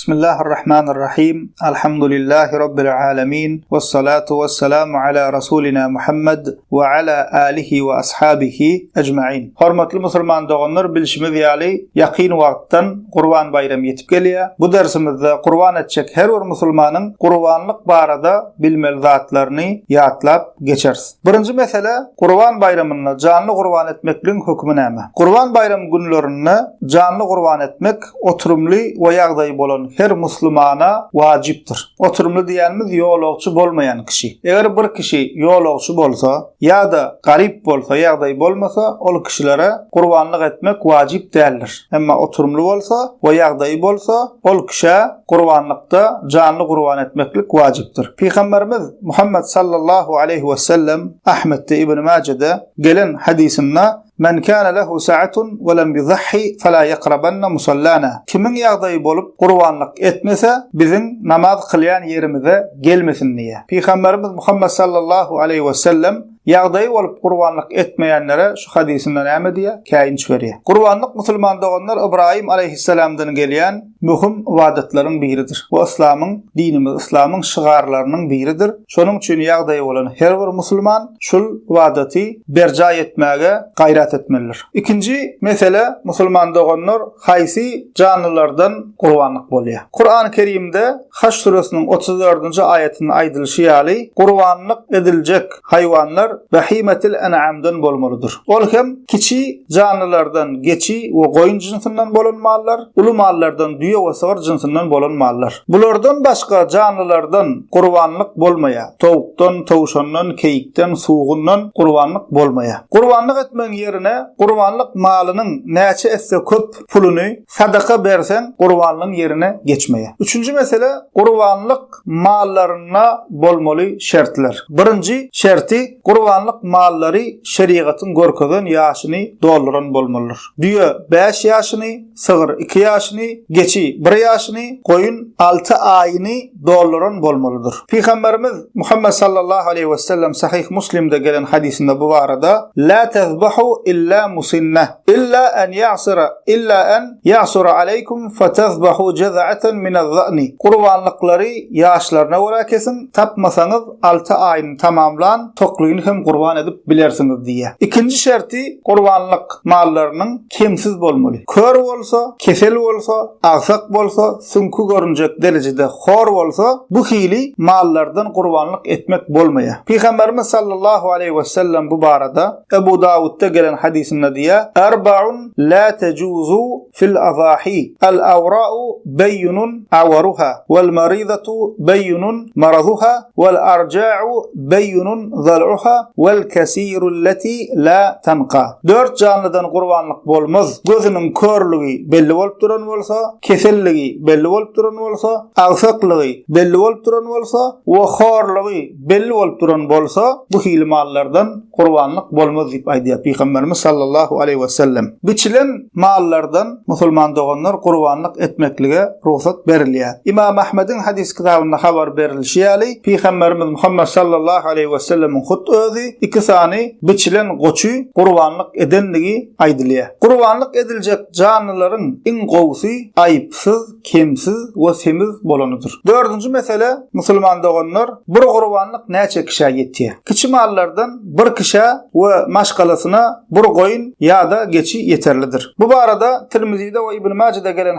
Bismillahirrahmanirrahim. Alhamdulillahi Rabbil alemin. Vessalatu vesselamu ala Rasulina Muhammed we ala alihi we ashabihi ecmain. Hormatly musulman doganlar, bilşimiz ýaly, ýakyn wagtdan Gurban baýramy ýetip gelýär. Bu dersimizde gurban etjek her bir musulmanyň gurbanlyk barada bilmeli zatlaryny ýatlap geçeris. Birinji mesele, Gurban baýramynda janly gurban etmekligiň hökümi näme? Gurban baýramy günlerinde janly gurban etmek oturymly we ýagdaýy bolan her muslumana wajypdyr. Oturymly diýýänimiz ýolagçy bolmaýan kişi. Eger bir kişi ýolagçy bolsa ýa-da garyp bolsa, ýagdaýy bolmasa, ol kişilere gurbanlyk etmek wajyp däldir. Emma oturymly bolsa we ýagdaýy bolsa, ol kişä gurbanlykda janly gurban etmeklik wajypdyr. Pygamberimiz Muhammet sallallahu aleýhi wesellem Ahmetde, Ibn Majede gelen hadysynda, Men kana lehu sa'atun we lem yudahhi fela ýakrabanna musallana. Kimiň ýagdaýy bolup gurbanlyk etmese, biziň namaz kylýan ýerimize gelmesin diýýär. Pygamberimiz Muhammet sallallahu aleýhi wesellem Ýagdaýy bolup gurbanlyk etmeýänlere şu hadysynda näme diýýär? Käýinç berýär. Gurbanlyk musulman doganlar Ybraýym alaýhyssalamdan gelýän möhüm ybadatlaryň biridir we yslamyň dinimiz yslamyň şygarlarynyň biridir. Şonuň üçin ýagdaýy bolan her bir musulman şul ybadaty berjaý etmäge gaýrat etmelidir. Ikinji mesele musulman doganlar haýsy janlylardan gurbanlyk bolýar? Kurany Kerimde Haç süresiniň 34-nji aýatynda aýdylyşy ýaly, gurbanlyk ediljek haýwanlar behimetil en'amdan bolmalydyr. Ol hem kiçi janlylardan geçi we goýun jynsyndan bolan mallar, uly mallardan düýe we sygyr jynsyndan bolan mallar. Bulardan başga janlylardan gurbanlyk bolmaýar. Towukdan, towşandan, keýikden, sugundan gurbanlyk bolmaýar. Gurbanlyk etmegiň ýerine gurbanlyk malynyň näçe esse köp puluny Sadaka berseň gurbanlygyň ýerine geçmeýär. Üçünji mesele gurbanlyk mallarynda bolmaly şertler. Birinji şerti gurbanlyk mallary şerigatyň görkezen ýaşyny dolduran bolmalydyr. Düýe bäş ýaşyny, sygyr iki ýaşyny, geçi bir ýaşyny, goýun alty aýyny dolduran bolmalydyr. Pygamberimiz Muhammet sallallahu aleýhi we sellem Sahyh Muslimde gelen hadysynda bu barada, La tezbahu illa musinne, illa en ýa'syra, illa en ýa'sura aleýkum fetezbahu jeza'aten minez-za'ni. Gurbanlyklary ýaşlaryna görä kesiň, tapmasaňyz alty aýyny tamamlan toklyny hem gurban edip bilersiňiz diýýär. Ikinji şerti gurbanlyk mallarynyň kemsiz bolmaly. Kör bolsa, kesel bolsa, agsak bolsa, süňki görünjek derejede hor bolsa, bu hili mallardan gurbanlyk etmek bolmaýar. Pygamberimiz sallallahu aleýhi wesellem bu barada Ebu Dawudda gelen hadysynda diýýär, Erbaun la tejuzu fil azahi, al-awra'u beýinun awaruha, wal maridatu beýinun maraduha, wal arja'u beýinun zal'uha, wal kesiru allati la tanqa. Dört janlydan gurbanlyk bolmaz, gözüniň körlügi belli bolup duran bolsa, keselligi belli bolup duran bolsa, agsaklygy belli bolup duran bolsa we horlugy belli bolup duran bolsa, bu hili mallardan gurbanlyk bolmaz diýip aýdýar Pygamberimiz sallallahu aleýhi we sellem. Biçilen mallardan musulman doganlar gurbanlyk etmeklige rugsat berilýär. Imam Ahmediň hadys kitabynda habar berilişi ýaly, Pygamberimiz Muhammet sallallahu aleýhi we sellemiň hut özi iki sany biçilen goçy gurbanlyk edendigi aýdylýar. Gurbanlyk ediljek janlylaryň iň gowusy aýypsyz, kemsiz we semiz bolanydyr. Dördünji mesele, musulman doganlar, bir gurbanlyk näçe kişä ýetýär? Kiçi mallardan bir kişä we maşgalasyna bir goýun ýa-da geçi ýeterlidir. Bu barada Tirmizide we Ibn Majede gelen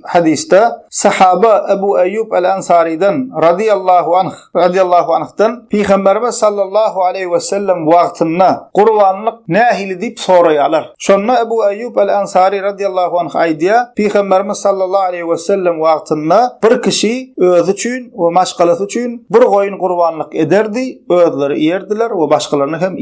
hadysda sahaba Ebu Eýýub el-Ansarydan razyýallahu anh, Radiallahu anhdan, Pygamberimiz sallallahu aleýhi we sellem wagtynda gurbanlyk nähili diýip soraýarlar. Şonda Ebu Eýýub el-Ansary radiallahu anh aýdýar, Pygamberimiz sallallahu aleýhi we sellem wagtynda bir kişi özi üçin we maşgalasy üçin bir goýun gurbanlyk ederdi, özleri iýerdiler we başgalaryna hem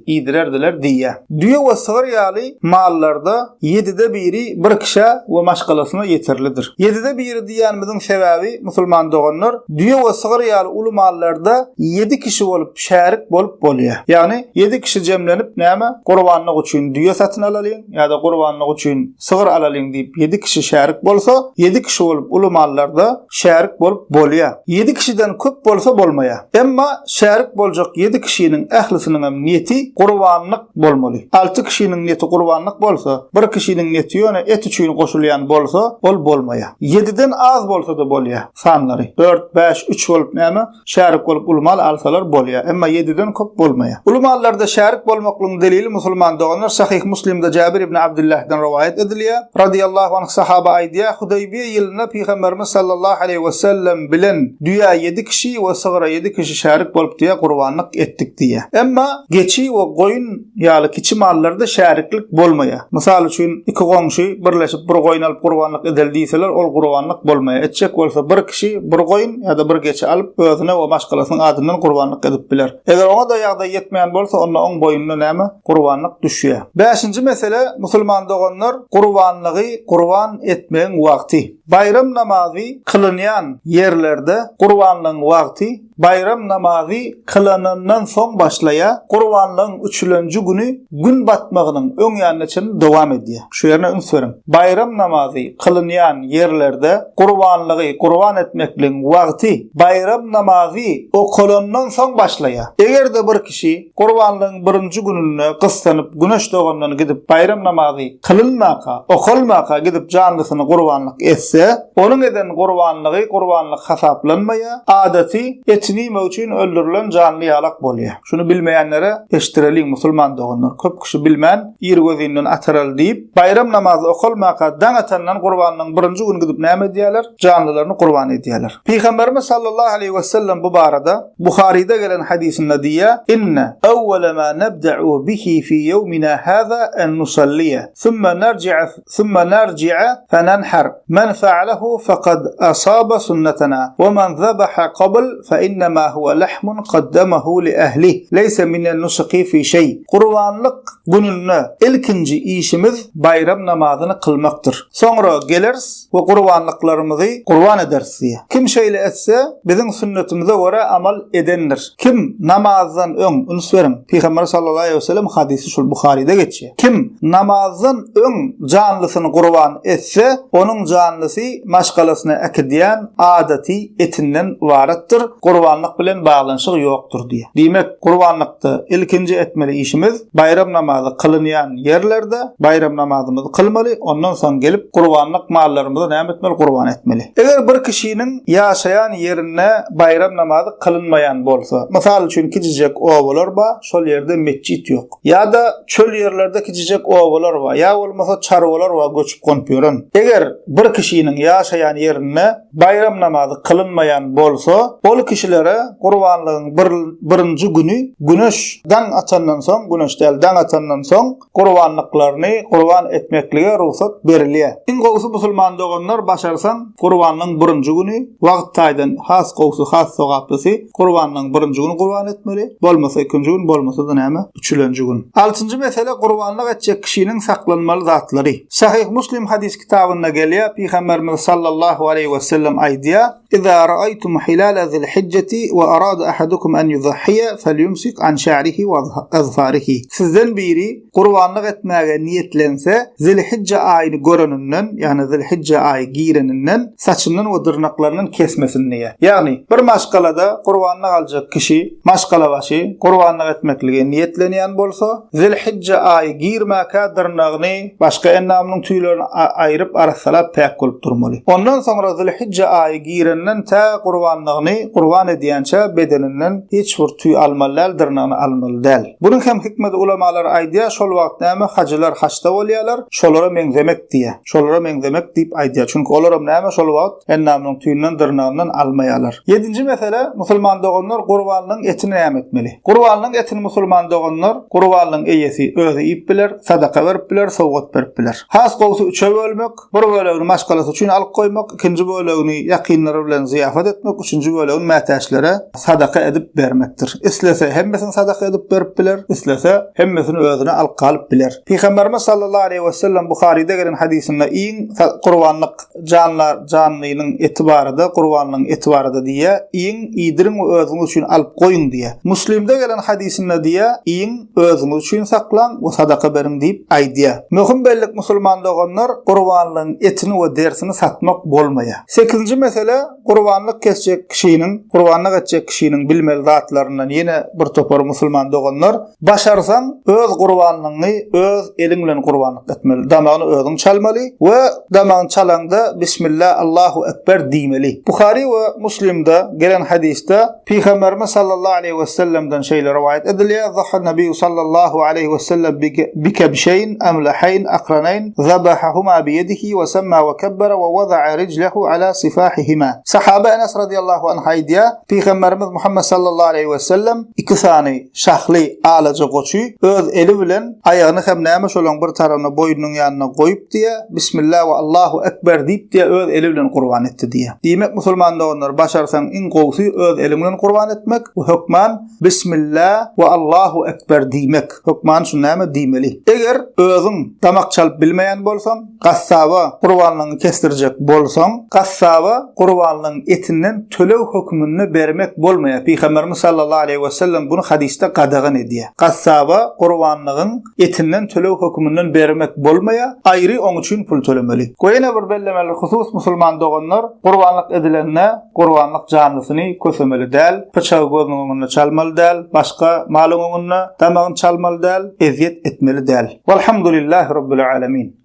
iýdirerdiler diýýär. Düýe we sygyr ýaly mallarda ýedide biri bir kişä we maşgalasyna ýeterlidir. Ýedide biri diýýänimiziň sebäbi, musulman doganlar, düýe we sygyr ýaly uly mallarda ýedi kişi bolup şärik. bolup bolýar. Ýagny ýedi kişi jemlenip näme, gurbanlyk üçin düýe satyn alalyň ýa-da gurbanlyk üçin sygyr alalyň diýip ýedi kişi şärik bolsa, ýedi kişi bolup uly mallarda şärik bolup bolýar. Ýedi kişiden köp bolsa bolmaýar. Emma şärik boljak ýedi kişiniň ählisiniňem niýeti gurbanlyk bolmaly. Alty kişiniň niýeti gurbanlyk bolsa, bir kişiniň niýeti ýöne et üçin goşulýan bolsa, ol bolmaýar. Ýediden az bolsa-da bolýar sanlary. Dört, bäş, üç bolup näme? Şärik bolup uly mal alsalar bolýar. Emma ýediden köp bolmaýar. Uly mallarda şärik bolmaklygyň delili musulman doganlar Sahyh Muslimde Jabir ibn Abdyllahdan rowaýat edilýär. Radyýallahu anh sahaba aýdýar, Hudaýbiýe ýylynda Pygamberimiz sallallahu aleýhi we sellem bilen düýä ýedi kişi we sygyra ýedi kişi şärik bolup diýýär gurbanlyk etdik diýýär. Emma geçi we goýun ýaly kiçi mallarda şäriklik bolmaýar. Mysal üçin, iki goňşy birleşip bir goýun alyp gurbanlyk edeli diýseler, ol gurbanlyk bolmaýar. Etjek bolsa bir kişi bir goýun ýa-da bir geçi alyp, özüne we maşgalasynyň adyndan gurbanlyk edip biler. Eger oňa-da ýagdaý ýetmeýän bolsa, onda oň boýnuna näme? Gurbanlyk düşýär. Bäşinji mesele, musulman doganlar, gurbanlygy gurban etmegiň wagty. Baýram namazy kylynýan ýerlerde gurbanlygyň wagty Baýram namazy kylanyndan soň başlaýar, gurbanlygyň üçülenji güni Gün batmagynyň öň ýanyna çenli dowam edýär. Şu ýerine üns beriň. Baýram namazy kylynýan ýerlerde gurbanlygy gurban etmekligiň wagty baýram namazy okalandan soň başlaýar. Eger-de bir kişi gurbanlygyň birinji gününde gyssanyp güneş dogandan gidip baýram namazy kylynmaka, okalmaka gidip janlysyny gurbanlyk etse, onuň eden gurbanlygy gurbanlyk hasaplanmaýar, adaty etini iýmek üçin öldürilen janly ýalak bolýar. Şuny bilmeýänlere eşitdireliň musulman doganlar, köp kişi bilmän irgözinden ataraly diýip, baýram namazy okalmaka daň atandan gurbanlygyň birinji güni gidip näme edýärler? Janlylaryny gurban edýärler. Pygamberimiz sallallahu aleýhi wesellem bu barada Buharyda gelen hadysynda diýýär, Inne awwala ma nabda'u bihi fi ýewmina haza en nusalliýe, summa narji'a summa narji'a fenanhar, men fa'alehu fekad asaba sunnetena, we men zabaha qabl fe innema huwe lahmun kaddamahu li ehlih, leýse minen nusuki fi şeý. Gurbanlyk gününde ilkinji işimiz baýram namazyny kylmakdyr. Soňra geleris, we gurbanlyklarymyzy gurban ederis diýýär. Kim şeýle etse, biziň sünnetimize görä amal edendir. Kim namazdan öň, üns beriň, Pygamber sallallahu aleýhi we sellem hadysy şul Buharyda geçýär. Kim namazdan öň janlysyny gurban etse, onuň janlysy maşgalasyna äkidýän adaty etinden ybaratdyr, gurbanlyk bilen baglanyşygy ýokdur diýýär. Diýmek, gurbanlykda ilkinji etmeli işimiz, Baýram namazy kylynýan ýerlerde baýram namazymyzy kylmaly, ondan soň gelip gurbanlyk mallarymyzy näme etmeli, gurban etmeli. Eger bir kişiniň ýaşaýan ýerinde baýram namazy kylynmaýan bolsa, mysal üçin kiçijek obalar bar, şol ýerde metjit ýok. Ýa-da çöl ýerlerde kiçijek obalar bar, ýa bolmasa çarwalar bar göçüp-gonup ýören. Eger bir kişiniň ýaşaýan ýerinde baýram namazy kylynmaýan bolsa, ol kişilere gurbanlygyň bir birinji güni güneş daň atandan soň, güneş däl, daň atandan soň gurbanlyklaryny gurban etmeklige rugsat berilýär. Iň gowusy musulman doganlar başarsaň gurbanlygyň birinji güni, wagt taýdan has gowusy, has sogaplysy gurbanlygyň birinji güni gurban etmeli, bolmasa ikinji gün, bolmasa-da näme, üçülenji gün. Altynjy mesele gurbanlyk etjek kişiniň saklanmaly zatlary. Sahyh Muslim hadys kitabynda gelýär, Pygamberimiz sallallahu aleýhi wesellem aýdýar, Iza ra'aytum hilala zilhijjeti we arada ahadukum an yudahhiya falyumsik an şa'rihi we azfarihi. Sizden biri gurbanlyk etmäge niýetlense, zilhijje aýyny göreninden, ýagny zilhijje aýy gireninden saçyndan we dyrnaklaryndan kesmesin diýýär. Ýagny, bir maşgalada gurbanlyk aljak kişi, maşgalabaşy gurbanlyk etmeklige niýetlenýän bolsa, zilhijje aýy girmäkä dyrnagyny, başga endamynyň tüýlerini aýryp arassalap päk bolup durmaly. Ondan soňra zilhijje aýy girenden tä gurbanlygyny gurban edýänçä bedeninden hiç bir tüý almaly däl, dyrnagyny almaly däl. Bunuň hem hikmeti ulamalar aýdýar, şol wagt näme hajylar haçda bolýarlar, şolara meňzemek diýýär. Şolara meňzemek diýip aýdýar. Çünki olaram näme şol wagt endamynyň tüýünden, dyrnagyndan almaýarlar. Ýedinji mesele, musulman doganlar gurbanlygyň etini näme etmeli? Gurbanlygyň etini musulman doganlar, gurbanlygyň eýesi özi iýip biler, sadaka berip biler, sowgat berip biler. Has gowusy üçe bölmek, bir bölegini maşgalasy üçin alyp goýmak, ikinji bölegini ýakynlary bilen. bilen zyýafat etmek, üçünji bölegini mätäçlere sadaka edip bermekdir. Islese hemmesini sadaka edip berip biler, islese hemmesini özüne alyp galyp biler. Pygamberimiz sallallahu aleýhi we sellem Buharyda gelen hadysynda iň gurbanlyk janlar janlynyň eti barada, gurbanlygyň eti barada diýýär, iýiň, iýdiriň we özüňiz üçin alyp goýuň diýýär. Muslimde gelen hadysynda diýýär, iýiň, özüňiz üçin saklaň we sadaka beriň diýip aýdýar. Möhüm bellik musulman doganlar, gurbanlygyň etini we derisini satmak bolmaýar. Sekizinji mesele, gurbanlyk kesjek kişiniň, gurbanlyk etjek kişiniň bilmeli zatlaryndan ýene bir topar musulman doganlar, başarsaň öz gurbanlygyňy öz eliň bilen gurbanlyk etmeli. Damagyny özüň çalmaly we damagyny çalaňda Bismillah Allahu Ekber diýmeli. Buhary we Muslimde gelen hadysda Pygamberimiz sallallahu aleýhi we sellemden şeýle rowaýat edilýär, Zaha Nebiýu sallallahu aleýhi we sellem bikebşeýn emleheýn akraneýn zabahahuma biýedihi we semma we kebbere we wada'a rijlehu ala sifahihima. Sahaba Enes radiyallahu anh aýdýar, Pygamberimiz Muhammed sallallahu aleýhi we sellem iki sany şahly alaja goçy öz eli bilen aýagyny hem näme şolaň bir tarabyna boýnunyň ýanyna goýup diýýär, Bismillah we Allahu Ekber diýip diýýär, öz eli bilen gurban etdi diýýär. Diýmek musulman doganlar başarsaň iň gowusy öz eliň bilen gurban etmek we hökman Bismillah we Allahu Ekber diýmek. Hökman şuny näme diýmeli. Eger özüň damak çalyp bilmeýän bolsaň, Gassaba gurbanlygyňy kesdirjek bolsaň, gassaba gurbanlygyň etinden töleg hökmünde bermek bolmaýar. Pygamberimiz sallallahu aleýhi wesellem buny hadysda gadagan edýär. Gassaba gurbanlygyň etinden töleg hökmünden bermek bolmaýar, aýry oň üçin pul tölemeli. We ýene bir bellemeli husus musulman doganlar, gurbanlyk edilende gurbanlyk janlysyny kösemeli däl, pyçagy gözüniň öňünde çalmaly däl, başga malyň öňünde damagyny çalmaly däl, ezýet etmeli däl. Walhamdulillahi Rabbil Alemin.